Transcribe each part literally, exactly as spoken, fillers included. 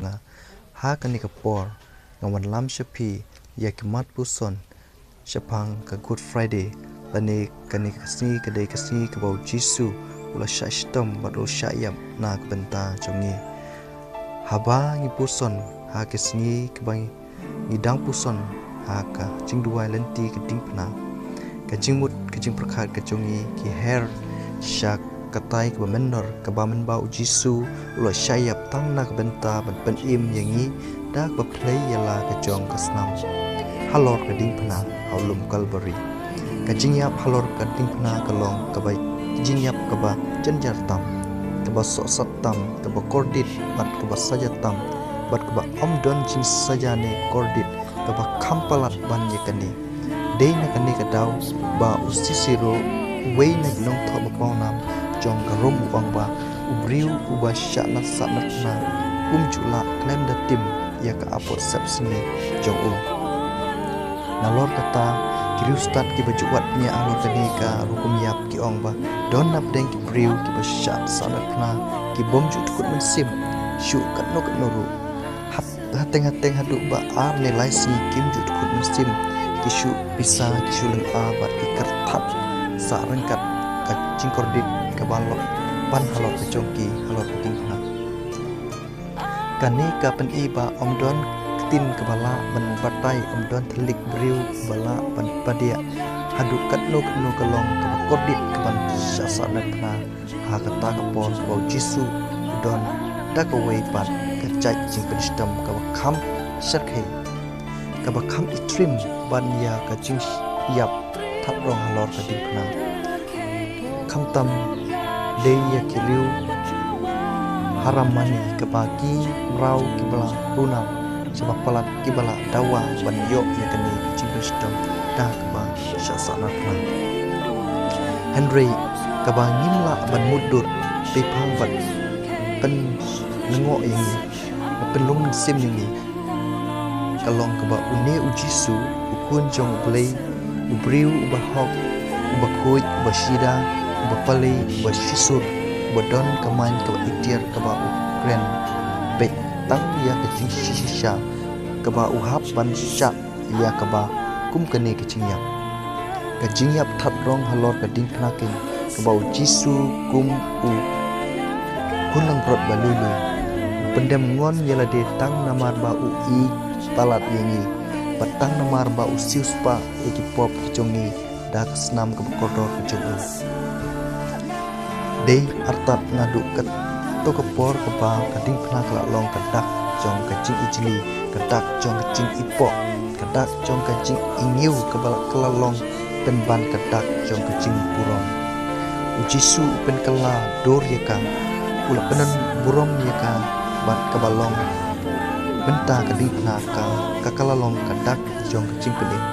Na, ha kane ka por nga wanlam sha phi ïa ki mat puson shaphang ka Good Friday, lane kane ka sngi ka dei ka sngi kaba u Jisu u la shah shitom bad u la shah ïap na ka bynta jong ngi. Haba ngi puson ha ka sngi kaba ngi dang puson ha ka jingduwai lynti ka diengphna, ka jingmut ka jingpyrkhat ka jong ngi ki her sha katai kaba mynnor, kaba mynba u Jisu u la shah ïap tang na ka bynta ban pynim ïa ngi da kaba plie ïa la ka jong ka snam halor ka diengphna ha u lum Kalbari. Ka jingïap halor ka diengphna ka long kaba jingïap kaba jynjar tam, kaba sohsat tam, kaba kordit bad kaba saja tam, bad kaba ym don jingsaja ne kordit kaba kham palat ban ïa kane. Dei na kane ka daw ba u Sisiro, uwei na ki nongthoh ba pawnam jong ka Rom, u ong ba u briew uba shah nat sah nat phna um ju lah khlem da tim ïa ka apot sepsngi jong u. Nalor kata, ki riewstad kiba ju wad bniah halor kane ka rukom ïap ki ong ba don napdeng ki briew kiba shah sah nat phna ki bym ju dkut mynsiem shuh katno katno ruh. Hat, hateng hateng haduh ba ar ne lai sngi kim ju dkut mynsiem, ki shu pisa, ki shu lynga bad ki kyrthat sah ryngkat ka jingkordit kaba lah ban halor ka jong ki halor ka diengphna. Kane ka pyni ba ym don ktien kaba lah ban batai, ym don thylliej briew ba lah ban padiah haduh katno katno ka long kaba kordit kaban shah sah nat phna ha kata ka por kaba u Jisu u don da kawei pat ka jait jingpynshitom kaba kham shyrkhei, kaba kham itrim ban ïa ka jingïap thad rong halor ka diengphna. Khamtam dei ïa ki riew haram mane kaba ki mraw kiba la runar shaba palat kiba la dawa ban ïoh ïa kane ka jingpynshitom da kaba shah sah nat phna. Hynrei kaba ngim lah ban mutdur, pyrshang ban pynlyngngoh ïa ngi, ban pynlong mynsiem ïa ngi, ka long kaba une u Jisu, u Khun jong U Blei, u briew uba hok, uba khuid, uba shida, uba pale, uba shisur, uba don ka main kaba itiar kaba u kren beit tang ïa ka jingshisha kaba u hap ban shah ïa kaba kum kane ka jingïap. Ka jingïap thad rong halor ka diengphna keiñ kaba u Jisu kum u Khun langbrot ba lui lui u pyndem ngon ïa lade tang namar ba u ïeit palat ïa ngi, bad tang namar ba u siewspah ïa ki pop ki jong ngi da ka snam kaba kordor ka jong u. Dei artat naduh kato ka por kaba ka diengphna ka la long ka dak jong ka jingijli, ka dak jong ka jingipoh, ka dak jong ka jingïngiew kaba la ka la long pynban ka dak jong ka jingburom. U Jisu u pynkylla dur ïa ka, u la pynburom ïa ka, bad kaba long mynta ka diengphna ka, ka ka la long ka dak jong ka jingpynim,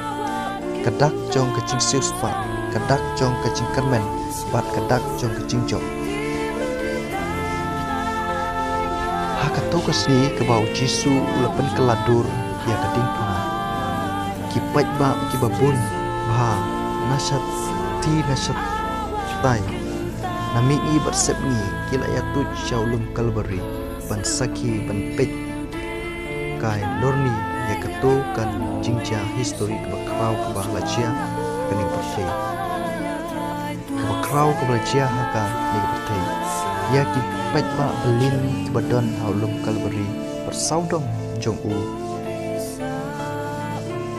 ka dak jong ka jingsiewspah, ka dak jong ka jingkyrmen, bad ka dak jong ka jingjop. Ha kato ka sngi kaba u Jisu u la pynkylla dur ïa ka diengphna, ki paidbah kiba bun bha na sha ti na sha tai, na mihngi bad sepngi ki la ïatuid sha u lum Kalbari ban sakhi, ban peit kai lorni ïa kato ka jingjia histori kaba khraw kaba la jia ha kane ka pyrthei. Kaba khraw kaba la jia ha kane ka pyrthei. Ïa ki paidbah ba lin kiba don ha u lum Kalbari bad sawdong jong u.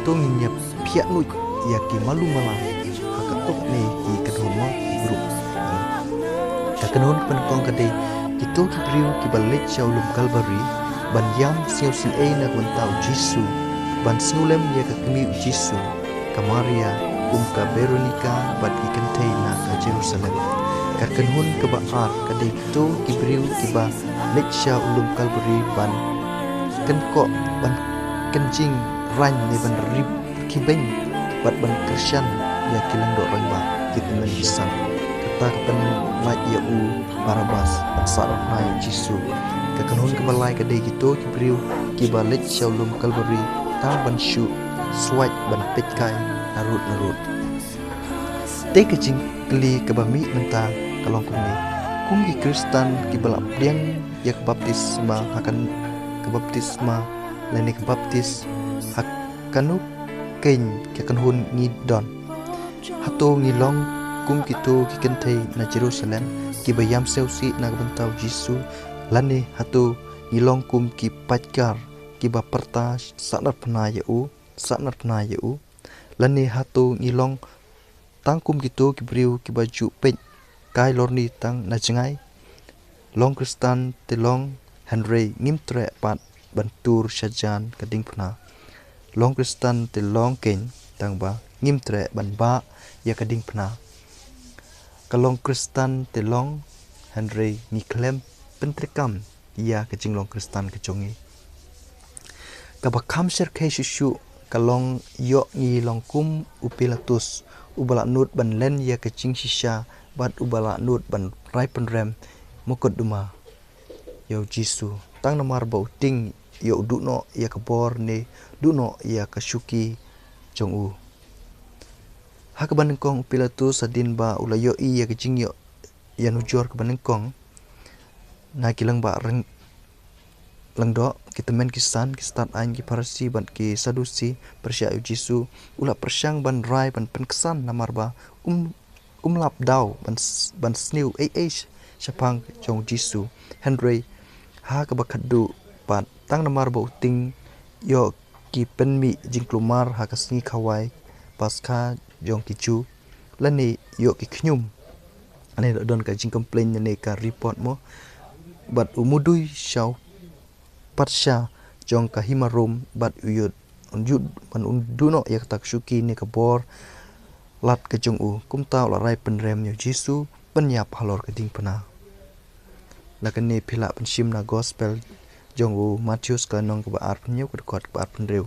To ngin ïa phiah lut ïa ki malu mala ha kato kane ki kynhun mo ki grup. Ka kynhun kaba nyngkong ka dei kito ki briew kiba leit sha u lum Kalbari ban ïam sngewsynei na ka bynta u Jisu, ban sngewlem ïa ka kmie u Jisu, ka Maria, kum ka Veronika bad ki kynthei na ka Jerusalem. Ka kynhun kaba ar ka dei kito ki briew kiba leit sha u lum Kalbari ban kynkoh, ban kynjing rang ne ban rip khibeiñ bad ban kyrshan ïa ki lyngdoh rangbah, ki tymmen ki san. Kata ka pynlait ïa u Barabas ban sah nat phna ïa u Jisu. Ka kynhun kaba lai ka dei kito ki briew kiba leit sha u lum Kalbari tang ban shu swait ban peit kai narud narud. Te ka jingkylli kaba mih mynta ka long kumne. Kum ki Khristan kiba la pdiang ïa ka baptisma ha kan, ka baptisma lane ka baptis, ha kano kein ka kynhun ngi don? Hato ngi long kum kito ki kynthei na Jerusalem kiba ïam sngewsih na ka bynta u Jisu, lane hato ngi long kum ki paidkar kiba pyrta sahnarphna ïa u, sahnarphna ïa u? Lane hato ngi long tang kum kito ki briew kiba ju peit kai lorni tang na jngai? Long Khristan te long, hynrei ngim treh pat ban tur shajan ka diengphna. Long Khristan te long kein, tang ba ngim treh ban bah ïa ka diengphna. Ka long Khristan te long, hynrei ngi khlem pyntreikam ïa ka jinglong Khristan ka jong ngi. Kaba kham shyrkhei shuh shuh ka long, ïoh ngi long kum u Pilatus, uba la nud ban len ïa ka jingshisha bad uba la nud ban rai pynrem mukotduma ïa u Jisu, tang namar ba u tieng ïoh u duh noh ïa ka bor ne duh noh ïa ka shuki jong u. Ha kaba nyngkong u Pilatus, hadien ba u la ïohi ïa ka jingïoh ïanujor kaba nyngkong na ki lyngbah reng-, lyngdoh, ki tymmen ki san, ki stad aiñ, ki Pharisi bad ki Sadusi pyrshah ïa u Jisu, u la pyrshang ban rai ban pynksan namar ba um, um lap daw ban s-, ban sniew ei ei sh-, shaphang jong u Jisu. Hynrei ha kaba khatduh pat, tang namar ba u tieng ïoh ki pynmih jingkulmar ha ka sngi khawai Paskha jong ki Jiw, lane ïoh ki khñium, lane la don ka jingcomplain lane ka report mo, bad u mudui sha u patsha jong ka hima Rom bad u ïoh, un ïoh ban un duh noh ïa kata ka shuki ne ka bor lad ka jong u. Kumta u la rai pynrem ïa u Jisu ban ïap halor ka diengphna. La kane phi lah pynshim na gospel jong u Mathaios ka lynnong kaba arphew hynñiew, ka dkhot kaba arphew hynriew.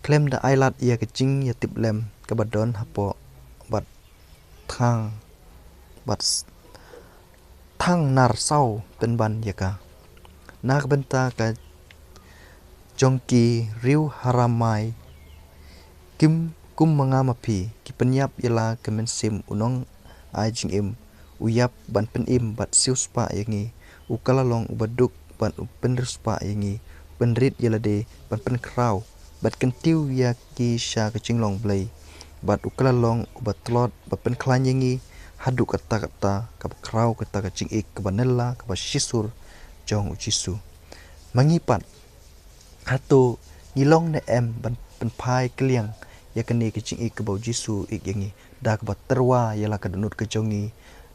Khlem da ai lad ïa ka jingïatiplem kaba don hapoh bad thang, bad s-, thang nar saw pynban ïa ka. Na ka bynta ka jong ki riew haramai, kim kum ma nga ma phi, ki pynïap ïa la ka mynsiem u nongai jingim, u ïap ban pynim bad siewspah ïa ngi. U ka la long uba duk bad u pynriewspah ïa ngi, pynrit ïa lade ban pynkhraw bad kyntiew ïa ki sha ka jinglong Blei. Bad u ka la long uba tlot ba pynkhlaiñ ïa ngi haduh katta katta, kaba khraw kata ka jingïeit kaba nylla kaba shisur jong u Jisu. Ma ngi pat, hato ngi long ne em ban pynphai kylliang ïa kane ka jingïeit kaba u Jisu ïeit ïa ngi da kaba tyrwa ïa la ka dohnud ka jong ngi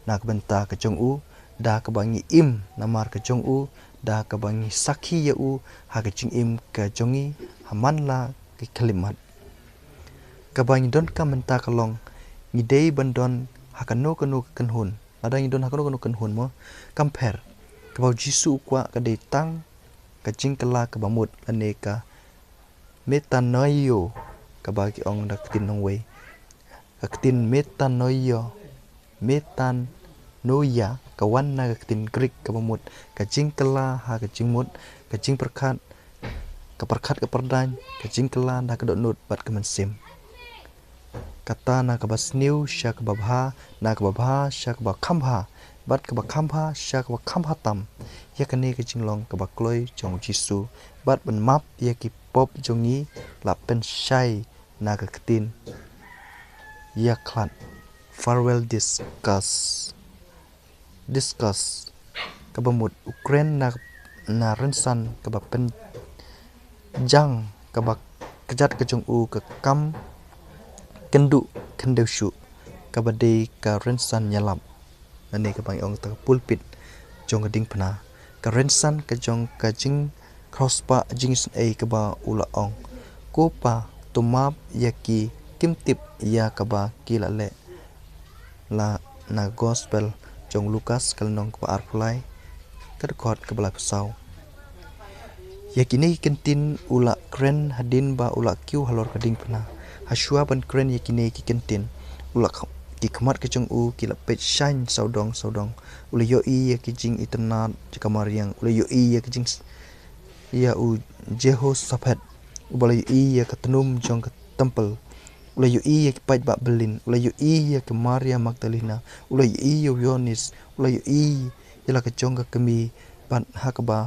na ka bynta ka jong u, da kaba ngi im namar ka jong u, da kaba ngi sakhi ïa u ha ka jingim ka jong ngi ha man la ki khyllipmat? Kaba ngi donkam mynta ka long, ngi dei ban don ha kano kano ka kynhun. Lada ngi don ha kano kano ka kynhun mo, kam pher, kaba u Jisu u kwah ka dei tang ka jingkylla kaba mut lane ka metanoeo, kaba ki ong da ka ktien nongwei. Ka ktien metanoeo, metanoia, ka wan na ka ktien Greek kaba mut ka jingkylla ha ka jingmut, ka jingpyrkhat, ka pyrkhat ka pyrdaiñ, ka jingkylla da ka dohnud bad ka mynsiem. Kata na kaba sniew sha kaba bha, na kaba bha sha kaba kham bha, bad kaba kham bha sha kaba kham bha tam. Ïa kane ka jinglong kaba kloi jong u Jisu, bad ban map ïa ki pop jong ngi, la pynshai na ka ktien ïakhlad, farewell discourse, discourse, kaba mut u kren na, na rynsan kaba pynjang, kaba kjat ka jong u ka kam kynduh khyndew shuh, kaba dei ka rynsan ïalap, lane kaba ngi ong ta ka pulpit jong ka diengphna. Ka rynsan ka jong ka jingkhrawspah jingisynei kaba u la ong, Ko Pa, to map ïa ki, kim tip ïa kaba ki la leh. La na gospel jong u Lukas ka lynnong kaba arphew lai, ka dkhot kaba laiphew saw. Ïa kine ki kyntien u la kren hadien ba u la kiew halor ka diengphna. Hashwa ban kren ïa kine ki kyntien, u la kh-, ki khmat ka jong u ki la peit shaiñ sawdong sawdong. U la ïohi ïa ki jingitynnad jaka mariang, u la ïohi ïa ki jing s-, ïa u Jehosaphat, uba la ïohi ïa ka tnum jong ka temple. U la ïohi ïa ki paidbah byllien, u la ïohi ïa ka Maria Magdalena, u la ïohi ïa u Ïoannis, u la ïohi ïa la ka jong ka kmie, bad ha kaba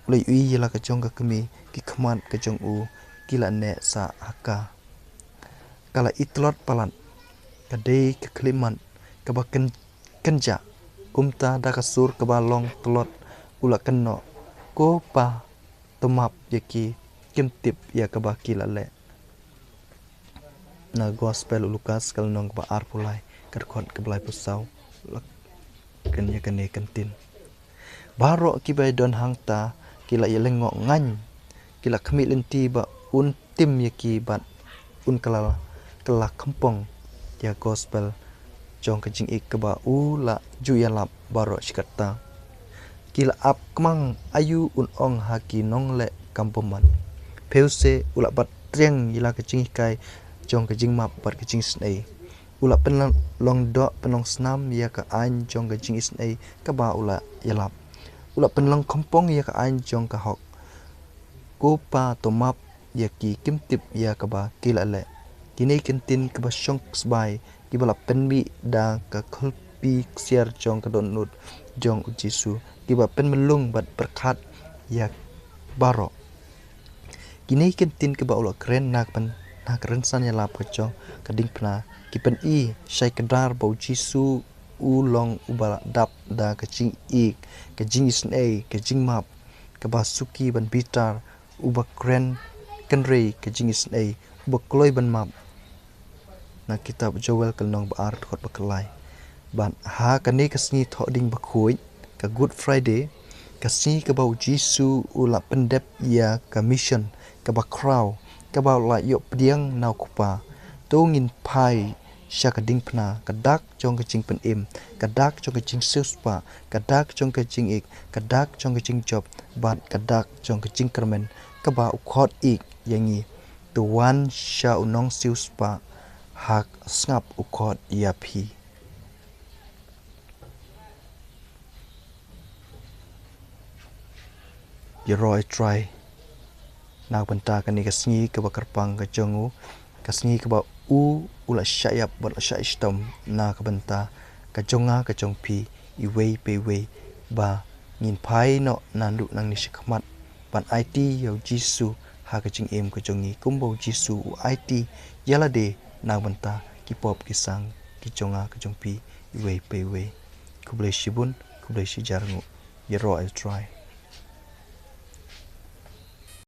u la ïohi ïa la ka jong ka kmie, ki khmat ka jong u ki la neh sah ha ka. Ka la i tlot palat, ka dei ka khyllipmat kaba kyn-, kynjah. Kumta da ka sur kaba long tlot u la kynnoh, "Ko Pa, to map ïa ki, kim tip ïa kaba ki la leh." Na Gospel u Lukas ka lynnong kaba arphew lai, ka dkhot kaba laiphew saw, la kren ïa kane ka ktien. Baroh kiba ïadon hangta ki la ïalyngngoh ngaiñ, ki la khmih lynti ba un tim ïa ki bad un kylla, kylla khympong ïa ka Gospel jong ka jingïeit kaba u la ju ïalap baroh shi katta. Ki la ap kmang aïu un ong ha ki nongleh kam bymman. Phew se u la bat triang ïa la ka jinghikai jong ka jingmap bad ka jingisynei. U la pynlong doh pynlong snam ïa ka aiñ jong ka jingisynei kaba u la ïalap. U la pynlong khympong ïa ka aiñ jong ka hok. Ko Pa, to map ïa ki, kim tip ïa kaba ki la leh. Kine ki ktien kiba shong sbai kiba la pynmih da ka kylpi ksiar jong ka dohnud jong u Jisu, kiba pynmlung bad pyrkhat ïa baroh. Kine ki ktien kiba u la kren na ka pyn-, na ka rynsan ïalap ka jong ka diengphna, ki pyni shai kdar ba u Jisu u long uba la dap da ka jingïeit, ka jingisynei, ka jingmap, kaba suki ban bitar, uba kren kynrei ka jingisynei, uba kloi ban map. Na kitab Joel ka lynnong ba ar dkhot ba khatlai. Bad ha kane ka sngi Thohdieng Bakhuid, ka Good Friday, ka sngi kaba u Jisu u la pyndep ïa ka mission kaba khraw, kaba u la ïoh pdiang na u Kpa. To ngin phai sha ka diengphna, ka dak jong ka jingpynim, ka dak jong ka jingsiewspah, ka dak jong ka jingïeit, ka dak jong ka jingjop, bad ka dak jong ka jingkyrmen, kaba u khot ïeit ïa ngi. To wan sha u nongsiewspah, ha ka sngap u khot ïa phi. Ïaroh ïa u Trai na ka bynta kane ka sngi kaba kyrpang ka jong u, ka sngi kaba u, u la shah ïap bad u la shah shitom na ka bynta ka jong nga ka jong phi, iwei pa iwei, ba ngin phai noh naduh nangne shakhmat ban aiti ïa u Jisu ha ka jingim ka jong ngi, kumba u Jisu u aiti ïa lade na ka bynta ki pop ki sang ki jong nga ka jong phi, iwei pa iwei. Khublei shibun, khublei shihajar nguh. Ïaroh ïa u Trai.